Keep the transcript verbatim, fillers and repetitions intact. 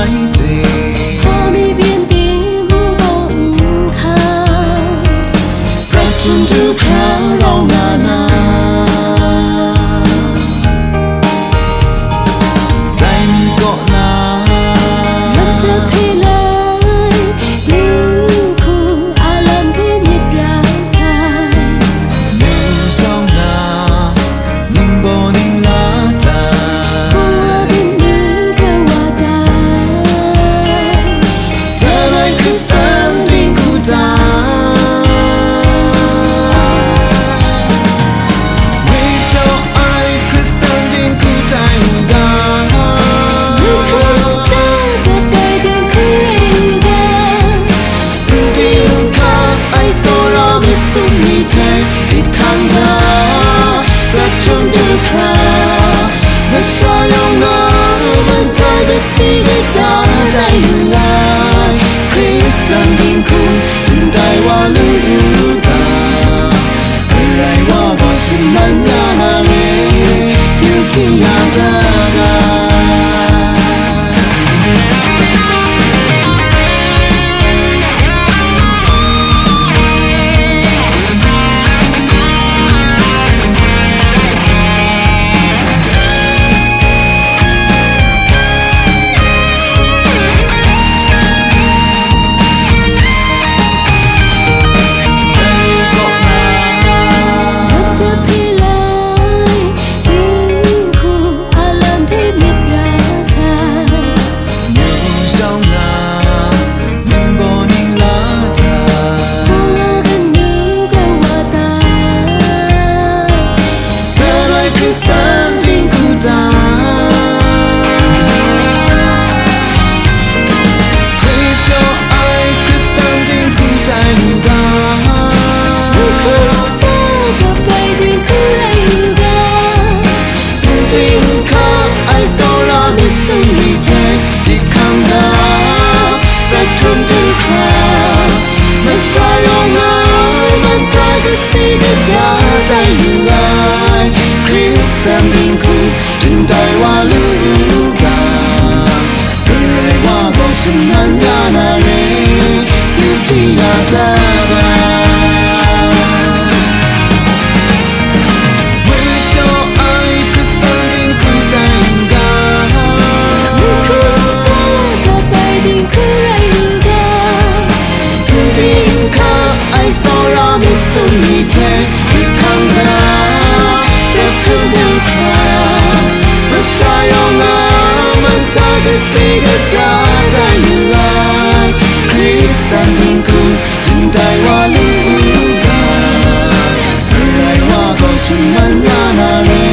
Hpa mi byin ting n baw n hka, prat htum du hkra rau nga na, dai ni kaw na, lam prat hpe lai, dinghku a lam hpe myit ra sai. Myu shawng na, ning baw ning la ta, hpung wa byin du kra wa ta, Sarai Hkristan dinghku ta. Ngwi pyaw ai Hkristan dinghku tai u ga. Ngwi hkra sa dat ai dinghku rai u ga. N di n hka ai tsawra myit sum ni hte, dik hkang da, prat htum du hkra, masha yawng a, man tai kasi kata tai lu ai, Hkristan dinghku, ndai wa lu u ga, Karai wa gaw shaman ya na re, yu hti ya da ga. Hkristan dinghku ta. Ngwi pyaw ai Hkristan dinghku tai u ga. Hkristan dinghku rai u ga. N di n hka ai tsawra myit sum ni hte, dik hkang da, prat htum du hkra, masha yawng a, man tai kasi kata tai lu ai, Hkristan dinghku, ndai wa lu u ga, Karai wa gaw shaman ya na re, yu hti ya da ga. Ngwi pyaw ai Hkristan dinghku tai u ga. Hkristan dinghku rai u ga. N di n hka ai tsawra myit sum ni hte, dik hkang da, prat htum du hkra, masha yawng a, man tai kasi kata tai lu ai, Hkristan dinghku, ndai wa lu u ga, Karai wa gaw shaman ya na re,